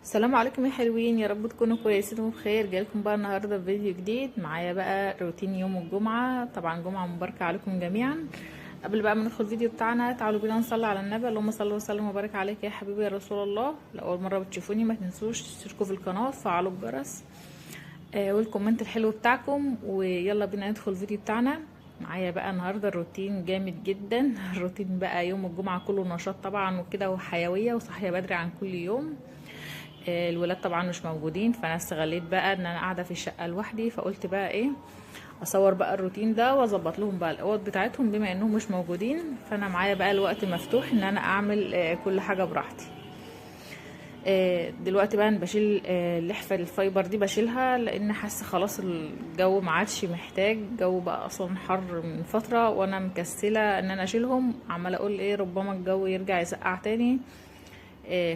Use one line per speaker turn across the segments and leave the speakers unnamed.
السلام عليكم يا حلوين، يا رب تكونوا كويسين وبخير. جايلكم بقى النهارده فيديو جديد معايا بقى روتين يوم الجمعة. طبعا جمعه مباركة عليكم جميعا. قبل بقى ما ندخل الفيديو بتاعنا تعالوا بينا نصلي على النبي، اللهم صل وسلم وبارك عليك يا حبيبي يا رسول الله. لو اول مرة بتشوفوني ما تنسوش تشتركوا في القناة وتفعلوا الجرس وال comment الحلو بتاعكم، ويلا بينا ندخل الفيديو بتاعنا. معايا بقى النهارده الروتين جامد جدا. الروتين بقى يوم الجمعة كله نشاط طبعا وكده وحيوية وصحية بدري عن كل يوم. الولاد طبعا مش موجودين، فانا استغليت بقى ان انا قاعدة في الشقة لوحدي، فقلت بقى ايه اصور بقى الروتين ده واظبط لهم بقى الاوض بتاعتهم بما انهم مش موجودين. فانا معايا بقى الوقت مفتوح ان انا اعمل كل حاجة براحتي. دلوقتي بقى انا بشيل اللحفه ال fiber دي، بشيلها لان حاسه خلاص الجو ما عادش محتاج، الجو بقى اصلا حر من فترة وانا مكسله ان انا اشيلهم، عماله اقول ايه ربما الجو يرجع يسقع تاني.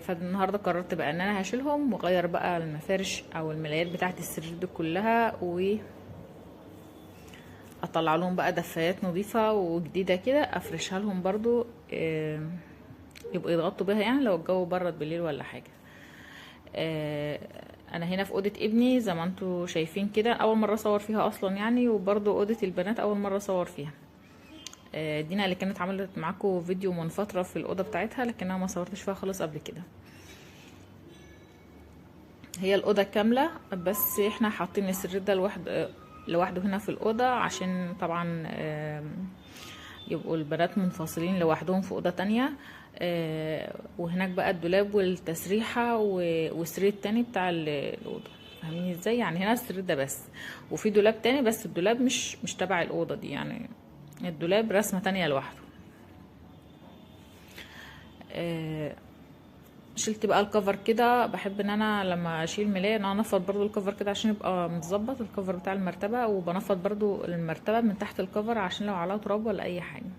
فالنهارده قررت بقى ان انا هشيلهم واغير بقى المفارش او الملايات بتاعه السرير دي كلها، و اطلع لهم بقى دفايات نظيفة وجديدة كده افرشها لهم برضو، يبقوا يضغطوا بيها يعني لو الجو برد بالليل ولا حاجة. انا هنا في اوضة ابني زي ما انتوا شايفين كده، اول مرة اصور فيها اصلا يعني، وبرضو اوضة البنات اول مرة اصور فيها. دينا اللي كانت عملت معاكم فيديو من فترة في الاوضة بتاعتها، لكنها ما صورتش فيها خالص قبل كده. هي الاوضة كاملة، بس احنا حاطين السرير ده لوحده هنا في الاوضة، عشان طبعا يبقوا البنات منفصلين لوحدهم في اوضة تانية. وهناك بقى الدولاب والتسريحه والسرير التاني بتاع الاوضة، فاهمين ازاي؟ يعني هنا السرير ده بس، وفي دولاب تاني بس الدولاب مش تبع الاوضة دي، يعني الدولاب رسمه تانية لوحده. شلت بقى الكفر كده، بحب ان انا لما اشيل ملايه ان انا انفض برضو الكفر كده عشان يبقى متظبط الكفر بتاع المرتبة، وبنفض برضو المرتبة من تحت الكفر عشان لو عليها تراب ولا اي حاجة،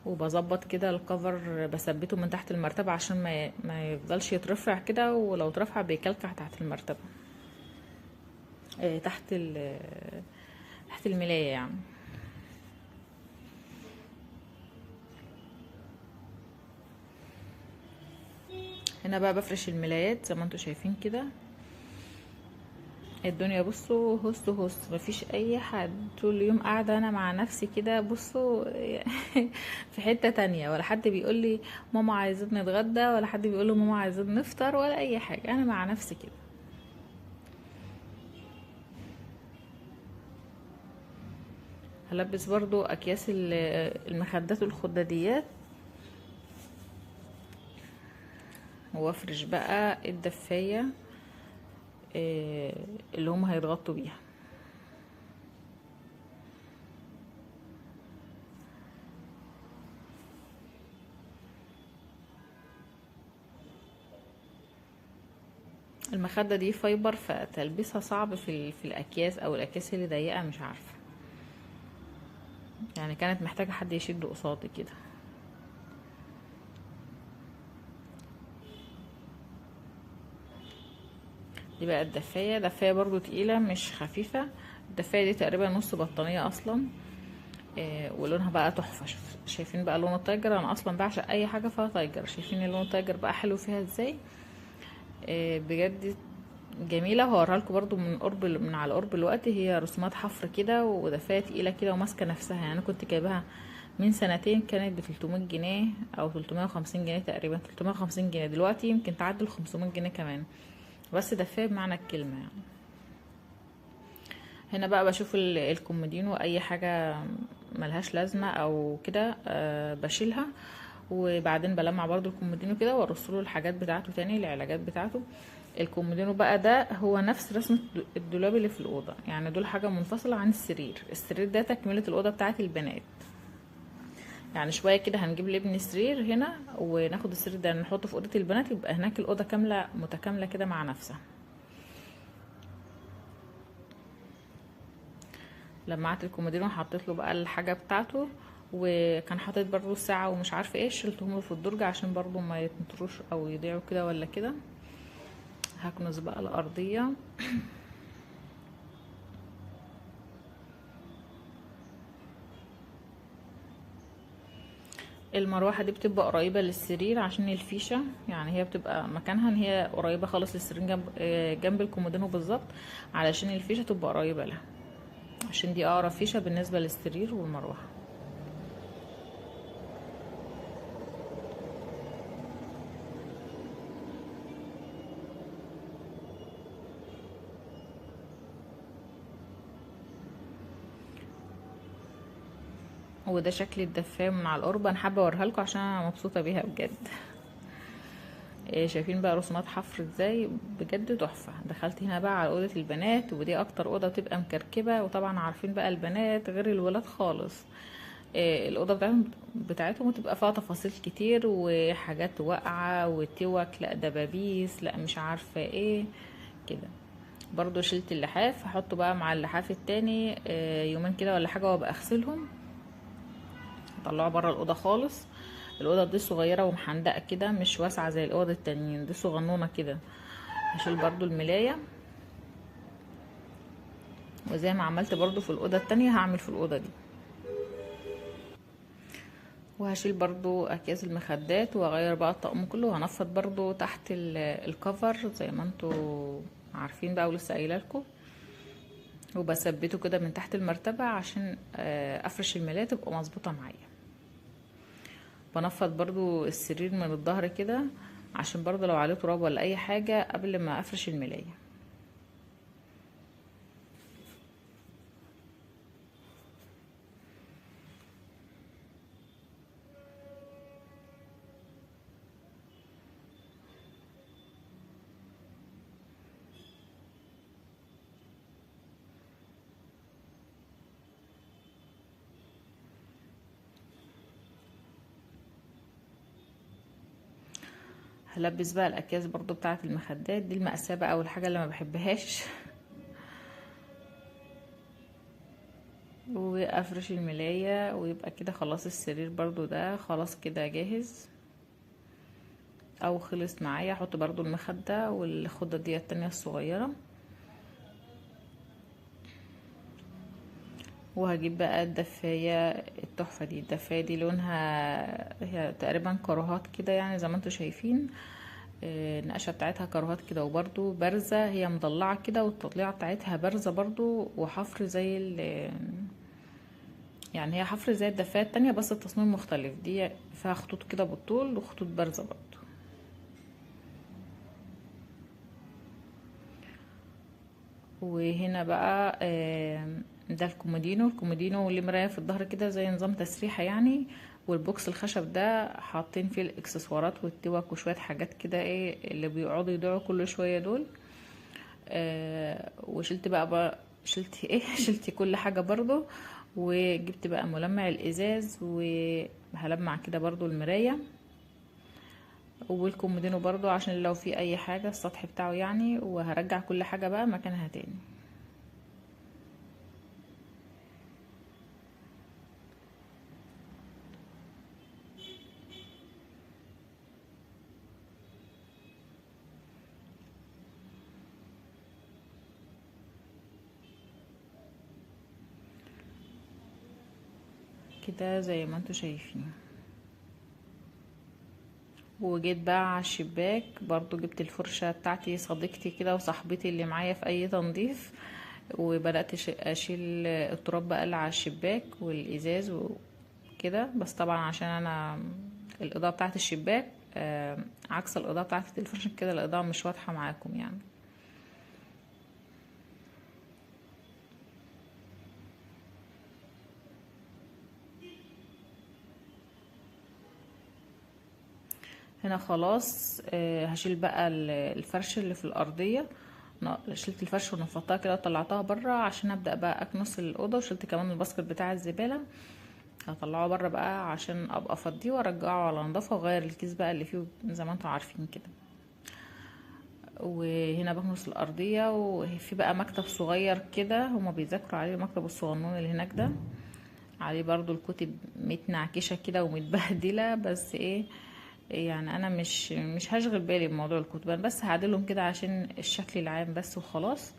وبظبط كده الكفر بثبته من تحت المرتبة عشان ما يفضلش يترفع كده، ولو اترفع بيكلكع تحت المرتبة، تحت الملايه يعني. هنا بقى بفرش الملايات زي ما انتوا شايفين كده. الدنيا بصوا هس هس، مفيش اي حد، طول اليوم قاعدة انا مع نفسي كده بصوا في حتة تانية، ولا حد بيقول لي ماما عايزين نتغدى، ولا حد بيقول لي ماما عايزين نفطر، ولا اي حاجة، انا مع نفسي كده. هلبس برضو اكياس المخدات والخداديات، وافرش بقى الدفايه اللي هم هيضغطوا بيها. المخدة دي fiber، فتلبسها صعب في الاكياس او الاكياس اللي ضيقه، مش عارفه يعني، كانت محتاجه حد يشد قصادي كده. دي بقى الدفايه، دفايه برضو تقيلة مش خفيفة، الدفايه دي تقريبا نص بطانيه اصلا، ولونها بقى تحفة. شايفين بقى لون ال tiger، انا اصلا بعشق اي حاجة فيها tiger، شايفين اللون ال tiger بقى حلو فيها ازاي، بجد جميلة. وهوريها لكم برضو من قرب، من على قرب الوقت. هي رسومات حفر كده ودفايه تقيلة كده وماسكه نفسها يعني. انا كنت جايباها من سنتين، كانت ب 300 جنيه او 350 جنيه تقريبا، 350 جنيه، دلوقتي يمكن تعدل 500 جنيه كمان، بس دفايه بمعنى الكلمة يعني. هنا بقى بشوف الكومودينو اي حاجة ملهاش لازمه او كده، بشيلها، وبعدين بلمع برضو الكومودينو كده وارص له الحاجات بتاعته تاني، العلاجات بتاعته. الكومودينو بقى ده هو نفس رسمه الدولاب اللي في الاوضة، يعني دول حاجة منفصلة عن السرير، السرير ده تكمله الاوضة بتاعه البنات يعني. شوية كده هنجيب لابني سرير هنا، وناخد السرير ده نحطه في اوضة البنات، يبقى هناك الاوضة كاملة متكاملة كده مع نفسها. لمعت الكومودينو وحطيت له بقى الحاجة بتاعته، وكان حاطط برضو الساعة ومش عارفه ايه، شلتهم له في الدرج عشان برضو ما يتنطروش او يضيعوا كده ولا كده. هكنس بقى الارضية. المروحة دي بتبقى قريبة للسرير عشان الفيشة، يعني هي بتبقى مكانها ان هي قريبة خالص للسرير جنب الكومودينو بالظبط، علشان الفيشة تبقى قريبة لها، عشان دي اقرب فيشة بالنسبة للسرير والمروحة. وده شكل الدفايه من على القرب، انا حابة اوريها لكم عشان انا مبسوطة بيها بجد. شايفين بقى رسومات حفر ازاي، بجد تحفة. دخلت هنا بقى على اوضة البنات، ودي اكتر اوضة بتبقى مكركبه، وطبعا عارفين بقى البنات غير الولاد خالص. الاوضة بتاعتهم بتبقى فيها تفاصيل كتير وحاجات واقعه وتوك، لا دبابيس، لا مش عارفه ايه كده. برضو شلت اللحاف، هحطه بقى مع اللحاف التاني يومين كده ولا حاجة وابقى اغسلهم، اطلعه بره الاوضة خالص. الاوضة دي صغيرة ومحندقه كده، مش واسعة زي الاوض التانيين، دي صغنونه كده. هشيل برضو الملايه، وزي ما عملت برضو في الاوضة التانية هعمل في الاوضة دي. وهشيل برضو اكياس المخدات واغير بقى الطقم كله، وهنفض برضو تحت الكفر زي ما انتوا عارفين بقى ولسه قايله لكم، وبثبته كده من تحت المرتبة عشان افرش الملايه تبقى مظبوطة معايا. بنفض برضو السرير من الظهر كده عشان برضو لو عليه تراب ولا اي حاجة قبل ما افرش الملايه. هلبس بقى الاكياس برضو بتاعه المخدات دي، المأساة بقى والحاجة اللي ما بحبهاش. وافرش الملاية، ويبقى كده خلاص السرير برضو ده خلاص كده جاهز او خلص معايا. احط برضو المخدة والخضة دي التانية الصغيرة. وهجيب بقى الدفاية التحفة دي. الدفاية دي لونها هي تقريبا كروهات كده، يعني زي ما انتوا شايفين النقشة بتاعتها كروهات كده، وبرضو بارزة، هي مضلعة كده والتضليعة بتاعتها بارزة برضو، وحفر زي يعني هي حفر زي الدفاية التانية بس التصميم مختلف. دي فيها خطوط كده بالطول وخطوط بارزة برضو. وهنا بقى ده الكومودينو. الكومودينو اللي مراية في الظهر كده زي نظام تسريحه يعني، وال box الخشب ده حاطين فيه الاكسسوارات والتوك وشوية حاجات كده ايه اللي بيقعدوا يدعوا كل شوية دول. وشلت بقى شلت ايه شلت كل حاجة برضو، وجبت بقى ملمع الازاز وهلمع كده برضو المراية والكومودينو برضو عشان لو في اي حاجة السطح بتاعه يعني. وهرجع كل حاجة بقى مكانها تاني. كده زي ما انتوا شايفين. وجيت بقى على الشباك برضو، جبت الفرشة بتاعتي صديقتي كده وصاحبتي اللي معايا في اي تنظيف، وبدأت اشيل التراب بقى اللي على الشباك والازاز وكده. بس طبعا عشان انا الاضاءة بتاعت الشباك عكس الاضاءة بتاعت التليفون، عشان كده الاضاءة مش واضحة معاكم يعني. هنا خلاص هشيل بقى الفرش اللي في الارضية. شلت الفرش ونفضتها كده وطلعتها بره عشان ابدا بقى اكنس الاوضة. وشلت كمان ال basket بتاع الزبالة هطلعه بره بقى عشان ابقى افضيه وارجعه على نظافة، واغير الكيس بقى اللي فيه زي ما انتم عارفين كده. وهنا بكنس الارضية، وفي بقى مكتب صغير كده هما بيذاكروا عليه، المكتب الصغنون اللي هناك ده عليه برضو الكتب متنعكشه كده ومتبهدله، بس ايه يعني انا مش هشغل بالي بموضوع الكتب، انا بس هعدلهم كده عشان الشكل العام بس وخلاص.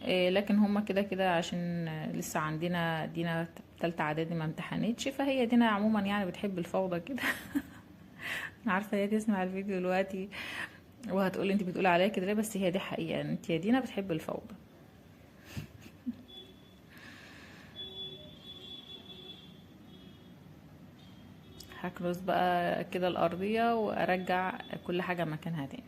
لكن هما كده كده عشان لسه عندنا دينا تالتة اعدادي ما امتحنتش، فهي دينا عموما يعني بتحب الفوضى كده. انا عارفه هي تسمع الفيديو دلوقتي وهتقولي انت بتقولي عليا كده ليه، بس هي دي حقيقة، انت يا دينا بتحب الفوضى. هكنس بقى كده الارضية وارجع كل حاجة مكانها تاني.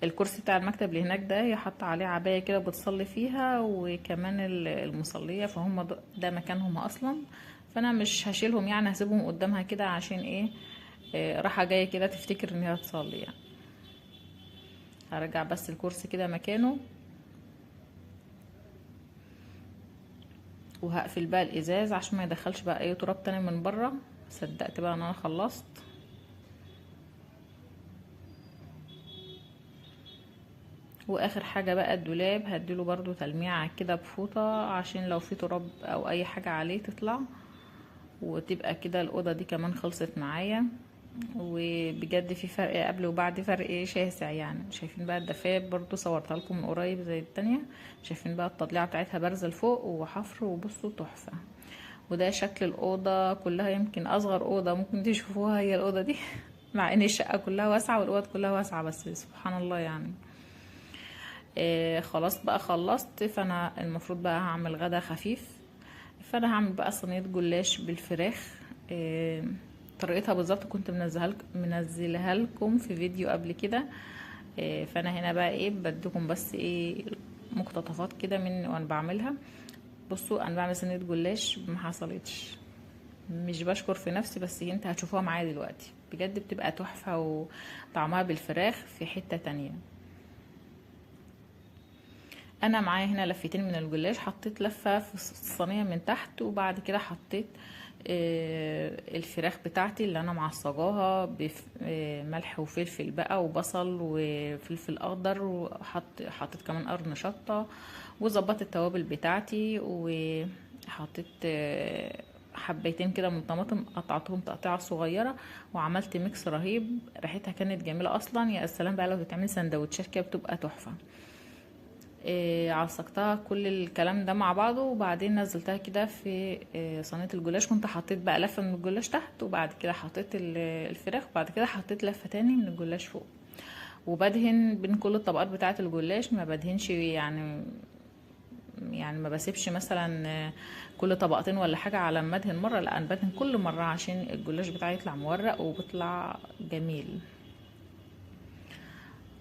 الكرسي بتاع المكتب اللي هناك ده هي حاطه عليه عباية كده بتصلي فيها، وكمان المصليه، فهم ده مكانهم اصلا، فانا مش هشيلهم يعني، هسيبهم قدامها كده عشان ايه، راحة جاية كده تفتكر ان هي تصلي يعني. هرجع بس الكرسي كده مكانه، وهقفل بقى الازاز عشان ما يدخلش بقى اي تراب تاني من بره. صدقت بقى ان انا خلصت. واخر حاجة بقى الدولاب هديله برضو تلميعه كده بفوطه عشان لو في تراب او اي حاجة عليه تطلع، وتبقى كده الاوضة دي كمان خلصت معايا. وبجد في فرق قبل وبعد، فرق شاسع يعني. شايفين بقى الدفايه برضو صورتها لكم من قريب زي التانية، شايفين بقى التضليعه بتاعتها بارزة لفوق وحفر، وبصوا تحفة. وده شكل الاوضة كلها، يمكن اصغر اوضة ممكن تشوفوها هي الاوضة دي مع ان الشقة كلها واسعة والاوض كلها واسعة، بس سبحان الله يعني. خلاص بقى خلصت، فانا المفروض بقى هعمل غدا خفيف، فانا هعمل بقى صينية جلاش بالفراخ. طريقتها بالظبط كنت منزلها لكم في فيديو قبل كده. فانا هنا بقى ايه بديكم بس ايه مقتطفات كده من وانا بعملها. بصوا انا بعمل صينية جلاش ما حصلتش، مش بشكر في نفسي، بس انت هتشوفوها معايا دلوقتي، بجد بتبقى تحفة وطعمها بالفراخ في حتة تانية. انا معايا هنا لفتين من الجلاش، حطيت لفه في الصينية من تحت، وبعد كده حطيت الفراخ بتاعتي اللي انا معصجاها بملح وفلفل بقى وبصل وفلفل اخضر، وحط حطيت كمان قرن شطه، وظبطت التوابل بتاعتي، وحطيت حبيتين كده من طماطم قطعتهم تقطيعه صغيرة، وعملت mix رهيب، ريحتها كانت جميلة اصلا. يا سلام بقى لو تتعمل سندوتشات كده بتبقى تحفة. عصقتها كل الكلام ده مع بعضه، وبعدين نزلتها كده في صينية الجلاش. كنت حطيت بقى لفه من الجلاش تحت، وبعد كده حطيت الفراخ، وبعد كده حطيت لفه تاني من الجلاش فوق، وبدهن بين كل الطبقات بتاعه الجلاش، ما بدهنش يعني ما بسيبش مثلا كل طبقتين ولا حاجة على ما ادهن مرة، لا انا بدهن كل مرة عشان الجلاش بتاعي يطلع مورق وبيطلع جميل.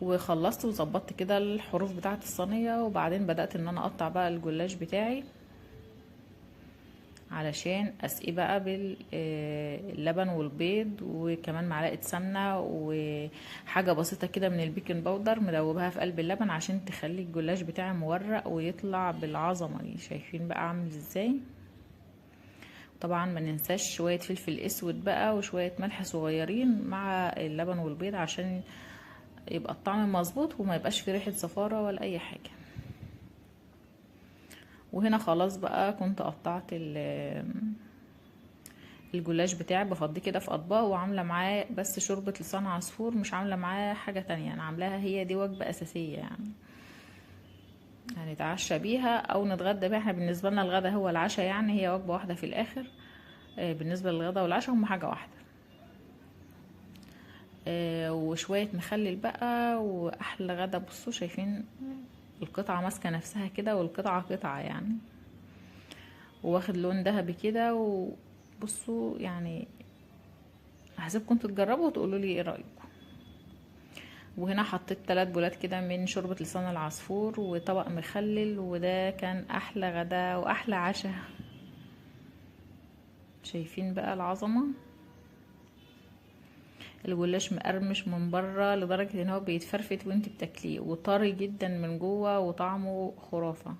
وخلصت وظبطت كده الحروف بتاعه الصينية، وبعدين بدات ان انا اقطع بقى الجلاش بتاعي علشان اسقيه بقى باللبن والبيض، وكمان معلقه سمنه وحاجه بسيطة كده من ال baking powder مدوبها في قلب اللبن عشان تخلي الجلاش بتاعي مورق ويطلع بالعظمة دي. شايفين بقى عامل ازاي؟ طبعا ما ننساش شوية فلفل اسود بقى وشوية ملح صغيرين مع اللبن والبيض عشان يبقى الطعم مظبوط وما يبقاش فيه ريحه زفاره ولا اي حاجة. وهنا خلاص بقى كنت قطعت الجلاش بتاعي، بفضيه كده في اطباق، وعامله معاه بس شوربة لسان عصفور، مش عامله معاه حاجة تانية، انا عاملاها هي دي وجبة اساسية يعني، هنتعشى بيها او نتغدى بيها. احنا بالنسبة لنا الغدا هو العشاء يعني، هي وجبة واحدة في الاخر. بالنسبة للغدا والعشاء هم حاجة واحدة. وشوية مخلل بقى واحلى غدا. بصوا شايفين القطعة ماسكه نفسها كده، والقطعه قطعه يعني، وواخد لون ذهبي كده. وبصوا يعني هسيبكم انتوا تجربوا وتقولوا لي ايه رايكم. وهنا حطيت 3 بولات كده من شوربة لسان العصفور وطبق مخلل، وده كان احلى غدا واحلى عشاء. شايفين بقى العظمة؟ الجلاش مقرمش من بره لدرجة ان هو بيتفرفت وانت بتاكليه، وطري جدا من جوه وطعمه خرافه.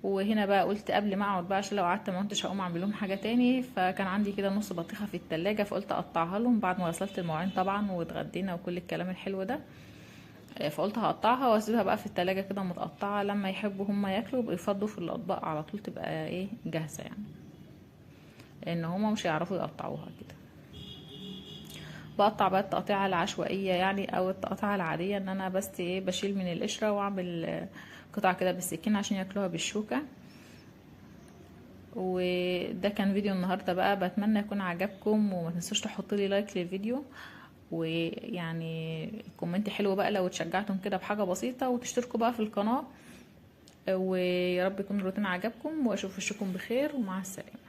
وهنا بقى قلت قبل ما اقعد بقى، عشان لو قعدت ما كنتش هقوم اعمل لهم حاجة تاني، فكان عندي كده نص بطيخه في التلاجة، فقلت اقطعها لهم بعد ما غسلت المواعين طبعا واتغدينا وكل الكلام الحلو ده. فقلت هقطعها واسيبها بقى في التلاجة كده متقطعه، لما يحبوا هم ياكلوا يبقوا يفضوا في الاطباق على طول، تبقى ايه جاهزة يعني، لان هما مش هيعرفوا يقطعوها كده. بقطع بقى التقطيعه العشوائية يعني، او التقطيعه العادية، ان انا بس ايه بشيل من القشرة واعمل قطع كده بالسكين عشان ياكلوها بالشوكة. وده كان فيديو النهارده بقى، بتمنى يكون عجبكم، وما تنسوش تحطوا لي like للفيديو، ويعني comment حلو بقى لو اتشجعتم كده بحاجة بسيطة، وتشتركوا بقى في القناة. ويا رب يكون الروتين عجبكم، واشوف وشكم بخير، ومع السلامة.